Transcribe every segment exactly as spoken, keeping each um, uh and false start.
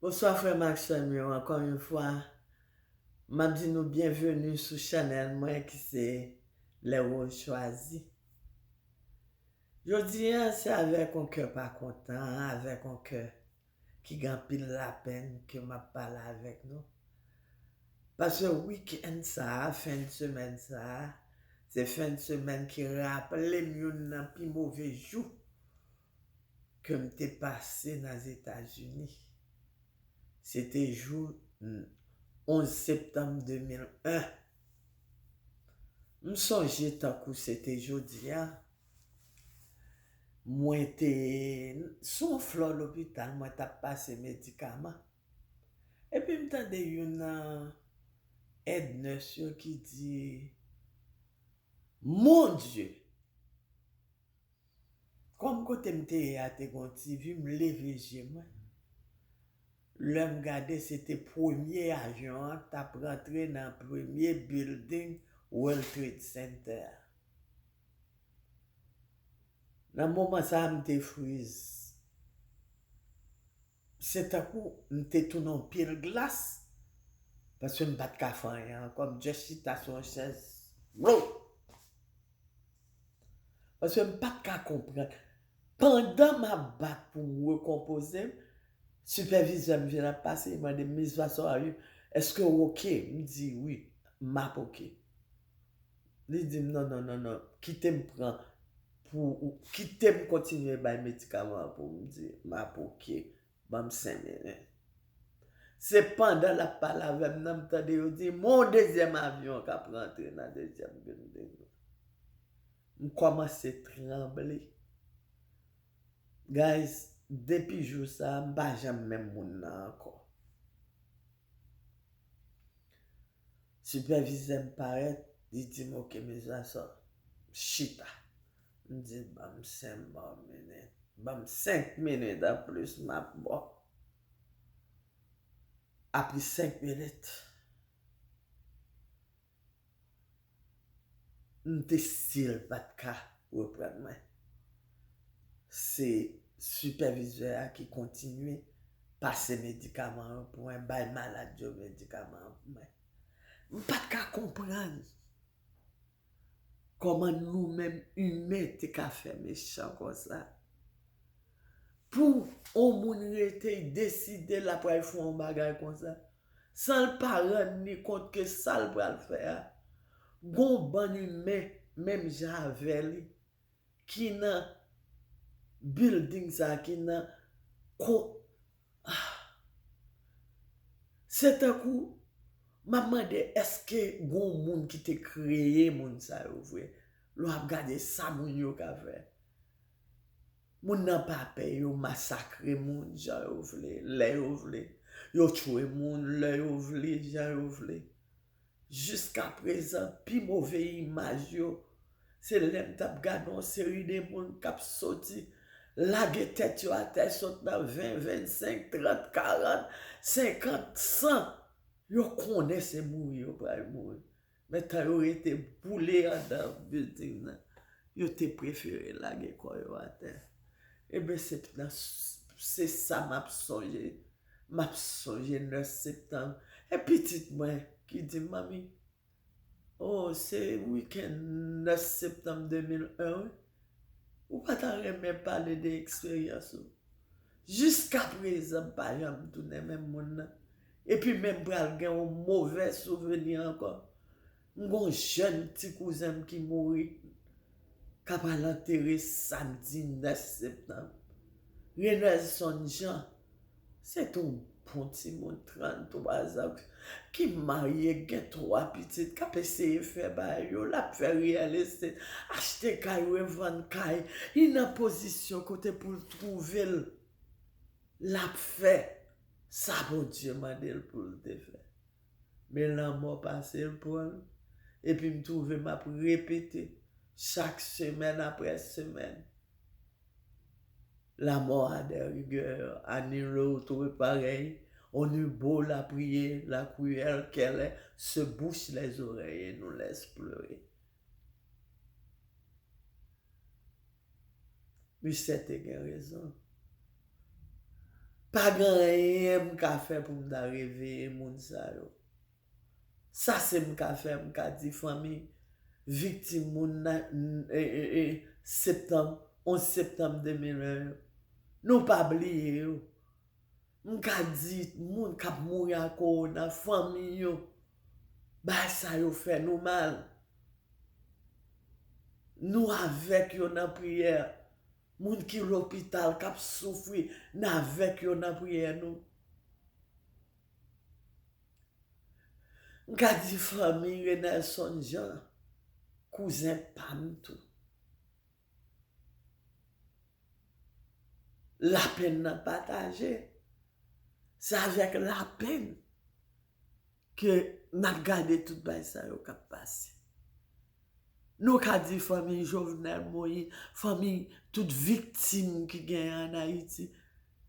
Bonswa frè m ak sè m yo, ankò yon fwa, m ap di nou byenveni sou chanèl mwen ki se Les Roses Choisies. Jodi a, se avèk yon kè pa kontan, avèk yon kè ki gen anpil lapenn ke m ap pale avèk nou. Paske wikenn sa a, fen d semèn sa a, se fen d semèn ki raple m youn nan pi move jou ke m te pase nan Etazini. Se te jou onz septanm de mil en. M sonje tankou se te jodi a. Mwen te sou yon flò lopital, mwen t ap pase medikaman. Epi m tande youn nan èd nès yo ki di, Mon Dye! Kòm kote m te ye a te gen yon ti vi, m leve je mwen. Lè m gade, se te premye avyon an t ap rantre nan premye building World Trade Center a. Nan moman sa a, m te friz. Se tankou m te tounen yon pil glas, paske m pa t ka fè anyen ankò. M just chita sou yon chèz. Wou! Paske m pa t ka konprann. Pandan m ap bat pou m rekonpoze m, sipèvizè m vin ap pase, li mande m, Miss Vassor, are you, èske w oke? M di, wi, m ap oke. Li di m, non, non, non, non, kite m pran pou ou, kite m kontinye bay medikaman an pou ou. M di, m ap oke, ban m senk minit. Se pandan l ap pale avè m nan, m tande yo di, men yon dezyèm avyon k ap rantre nan dezyèm building nan. M kòmanse tranble. Guys, depi jou sa a, m pa janm menm moun nan ankò. Sipèvizè m parèt, li di m, oke, Miss Vassor, chita. M di l, ban m senk minit. Ban m senk minit anplis, m ap ba w. Apre senk minit, m te still pa t ka reprann mwen. Se sipèvizè a ki kontinye pase medikaman yo pou mwen, bay malad yo medikaman yo pou mwen. M pa t ka konprann kòman nou menm imen te ka fè mechan konsa. Pou yon moun rete, deside l ap pral fè yon bagay konsa, san l pa rann li kont ke sa l pral fè a, gon bann imen menm jan avè li ki nan building sa, ki nan ko-, ah. Se tankou m ap mande, èske gon moun ki te kreye moun sa yo vre? Lè w ap gade sa moun yo ka fè. Moun nan pa pè, yo masakre moun jan yo vle, lè yo vle. Yo tchwe moun lè yo vle, jan yo vle. Jiskaprezan, pi move imaj yo, se lè m t ap gade yon seri de moun k ap soti, lage tèt yo atè, sot nan ven, vennsenk, trant, karant, senkant, san. Yo konnen se mouri yo pral mouri. Men tan yo rete boule anndan building nan, yo te prefere lage kò yo atè. Ebyen, se nan, se sa m ap sonje. M ap sonje nèf septanm. E pitit mwen ki di m, manmi, oh, se wikenn nèf septanm de mil en, wi. Ou pa ta renmen pale de eksperyans ou? Jiskaprezan, m pa janm tounen menm moun nan. Epi menm pral gen yon move souvni ankò. M gon jèn ti kouzen m ki mouri, k ap al antere samdi nèf septanm. Renelson Jean, se te yon bon timoun, tranntwa zan, ki marye, gen twa pitit, k ap eseye fè bagay yo, l ap fè real estate, achte kay, revann kay, li nan pozisyon kote pou l twouve l, l ap fè sa Bondye mande l pou l te fè. Men lanmò pase l pran l, epi m twouve m ap repete chak semèn apre semèn. La mort a des rigueurs, à nul autre pareil, on eut beau la prier, la cruelle qu'elle est, se bouche les oreilles et nous laisse pleurer. Misye te gen rezon. Pa gen anyen m ka fè pou m ta reveye moun sa yo. Sa se m ka fè, m ka di fanmi viktim moun nan, n- e, e, e, septanm, onz septanm de mil ven yo. Nou pa bliye yo. M ka di moun k ap mouri a kowona, fanmi yo, bagay sa yo fè nou mal. Nou avèk yo nan priyè. Moun ki lopital, k ap soufri, n avèk yo nan priyè nou. M ka di fanmi Renelson Jean, kouzen pa m tou. Lapenn nan pataje. Se avèk lapenn ke n ap gade tout bagay sa yo k ap pase. Nou ka di fanmi Jovenel Moïse, fanmi tout viktim ki genyen ann Ayiti,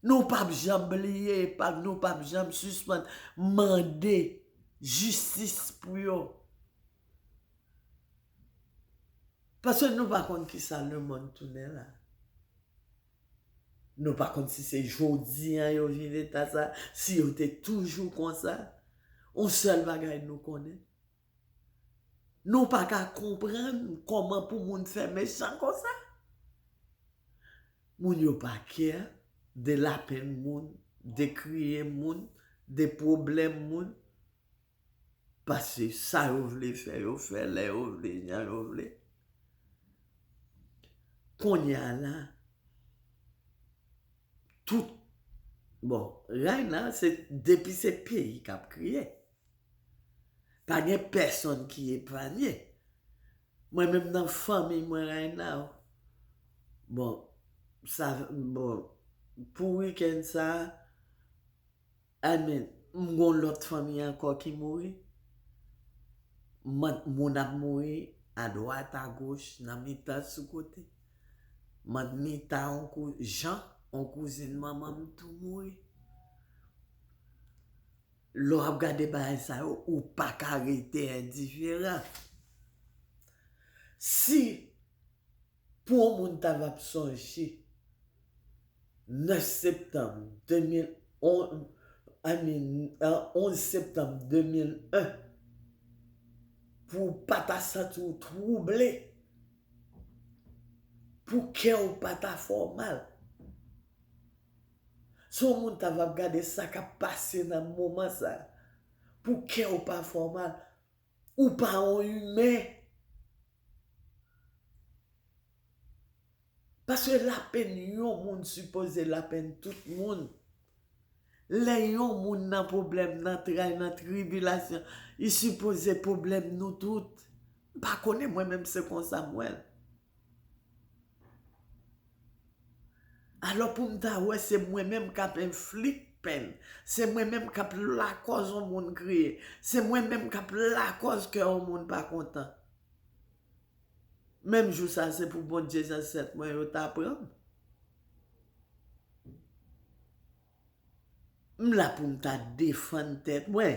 nou p ap janm bliye epi nou p ap janm sispann mande jistis pou yo. Paske nou pa konn kisa lemonn tounen la. Nou pa konn si se jodi a yo vin eta sa, si yo te toujou konsa. Yon sèl bagay nou konnen. Nou pa ka konprann kòman pou moun fè mechan konsa. Moun yo pa kè de lapenn moun, de kriye moun, de pwoblèm moun. Paske sa yo vle fè, yo fè, lè yo vle, jan yo vle. Kounye a la, tout, bon, right now, se, depi se peyi k ap kriye. Pa gen pèsonn ki epanye. Mwen menm nan fanmi mwen right now, bon, sa, bon, pou wikenn sa, I mean, m gon lòt fanmi ankò ki mouri. Moun ap mouri adwat, agoch, nan mitan, sou kote. Mant Mita, on kou, Jan, on kouzin manman m tou mouri. Lè w ap gade bagay sa yo, ou pa ka rete endiferan. Si pou yon moun ta va ap sonje nèf septanm de mil onz, I mean, onz septanm de mil en, pou w pa ta santi w twouble, pou kè w pa ta fè w mal. Si yon moun ta va ap gade sa k ap pase nan moman sa, pou kè w pa fè w mal, ou pa yon imen. Paske lapenn yon moun sipoze lapenn tout moun. Lè yon moun nan pwoblèm, nan tray, nan tribilasyon, li sipoze pwoblèm nou tout. M pa konnen, mwen menm se konsa m wè l. Alò pou m ta wè se mwen menm k ap enflik pèn, se mwen menm k ap lakòz yon moun kriye, se mwen menm k ap lakòz kè yon moun pa kontan. Menm jou sa se pou Bondye zansèt mwen yo ta pran m. M la pou m ta defann tèt mwen.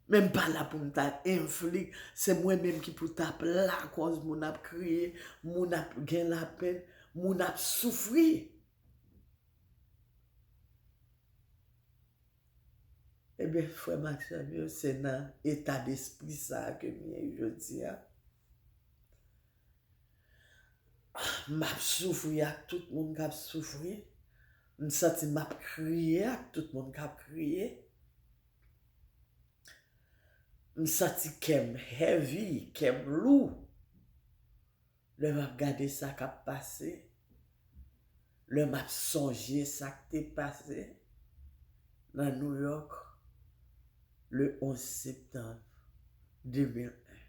Men m pa la pou m ta enflik, se mwen menm ki pou t ap lakòz moun ap kriye, moun ap gen lapenn, moun ap soufri. Ebyen, frè m ak sè m yo, se nan eta despri sa a ke m ye jodi a. M ap soufri ak tout moun k ap soufri. M santi m ap kriye ak tout moun k ap kriye. M santi kè m heavy, kè m lou. Lè m ap gade sa k ap pase, lè m ap sonje sa k te pase nan New York le onz septanm de mil en.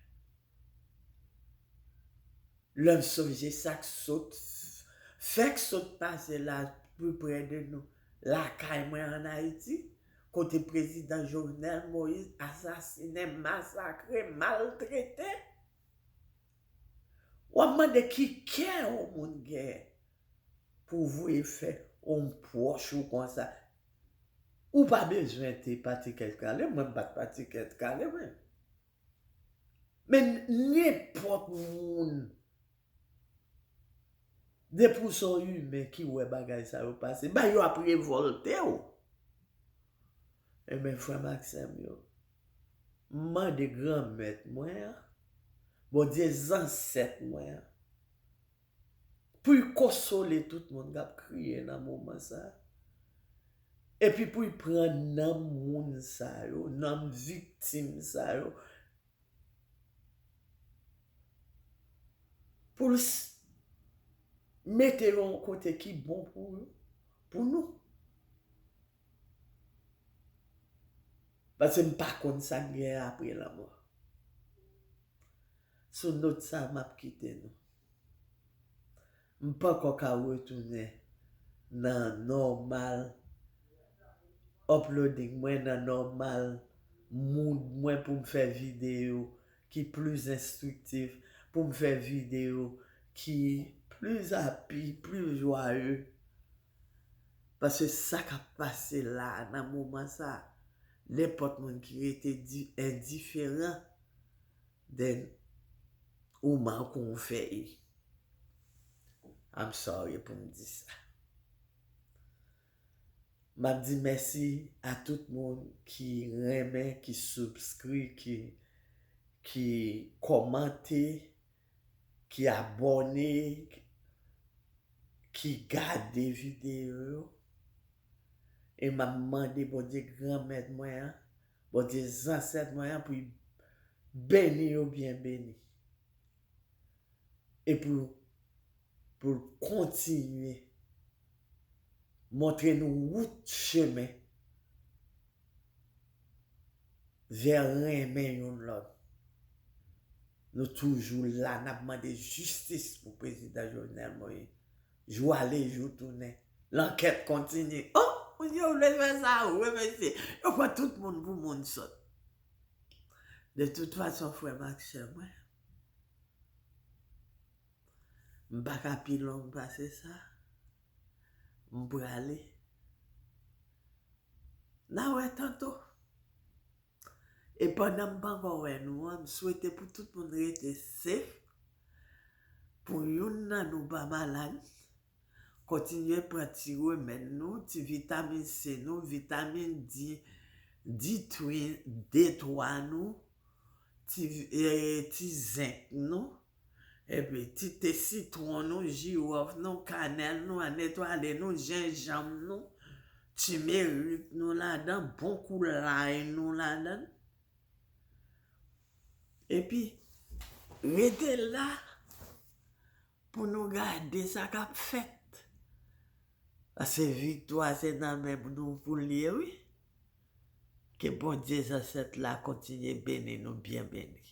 Lè m sonje sa k sot, fèk sot pase la, pi pre de nou, lakay mwen ann Ayiti, kote prezidan Jovenel Moïse asasinen, masakre, maltrete. W ap mande ki kè yon moun gen pou voye fè yon pwòch ou konsa. Ou pa bezwen te pati kèt kale, mwen m pa t pati kèt kale, mwen. Men nenpòt moun, Depi w se yon imen ki wè bagay sa yo pase, bay yo ap revòlte w. Ebyen, frè m ak sè m yo, m mande Granmèt mwen an, Bondye zansèt mwen an, pou l konsole tout moun k ap kriye nan moman sa a, epi pou l pran nanm moun sa yo, nanm viktim sa yo, pou l s- mete yo yon kote ki bon pou yo, pou nou. Paske m pa konn sa k gen apre lanmò. Sou nòt sa, m ap kite nou. M poko ka retounen nan nòmal uploading mwen, nan nòmal mood mwen pou m fè videyo ki plis enstriktif, pou m fè videyo ki plis api, plis jwaye. Paske sa k ap pase la a nan moman sa a, nenpòt moun ki rete di, endiferan, then ou manke yon fèy. I'm sorry pou m di sa. M ap di mèsi a tout moun ki renmen, ki subscribe, ki, ki kòmante, ki abòne, ki gade videyo yo. E m ap mande Bondye Granmèt mwen an, Bondye zansèt mwen an, pou l beni yo byen beni. E pou, pou l kontinye montre nou wout, chemen vè renmen youn lòt. Nou toujou la, n ap mande jistis pou prezidan Jovenel Moïse. Jou ale, jou tounen. Lankèt kontinye. Oh, moun yo vle fè sa wi, mesye. Yo pran tout moun pou moun sòt. De tout fason, frè m ak sè mwen, m pa ka pi long pase sa. M prale. N a wè tanto. E pandan m pa ankò wè nou an, m swete pou tout moun rete safe, pou youn nan nou pa malad. Kontinye pran ti remèd nou, ti vitamin C nou, vitamin D, D twa nou, ti, eh, ti zenk nou, epi ti te sitwon nou, jiwòf nou, kanèl nou, anetwale nou, jenjanm nou, timerik nou ladan, bon kou lay nou ladan. Epi, rete la pou nou gade sa k ap fèt. Paske viktwa se nan men nou pou l ye, wi. Ke Bondye zansèt la kontinye beni nou byen beni.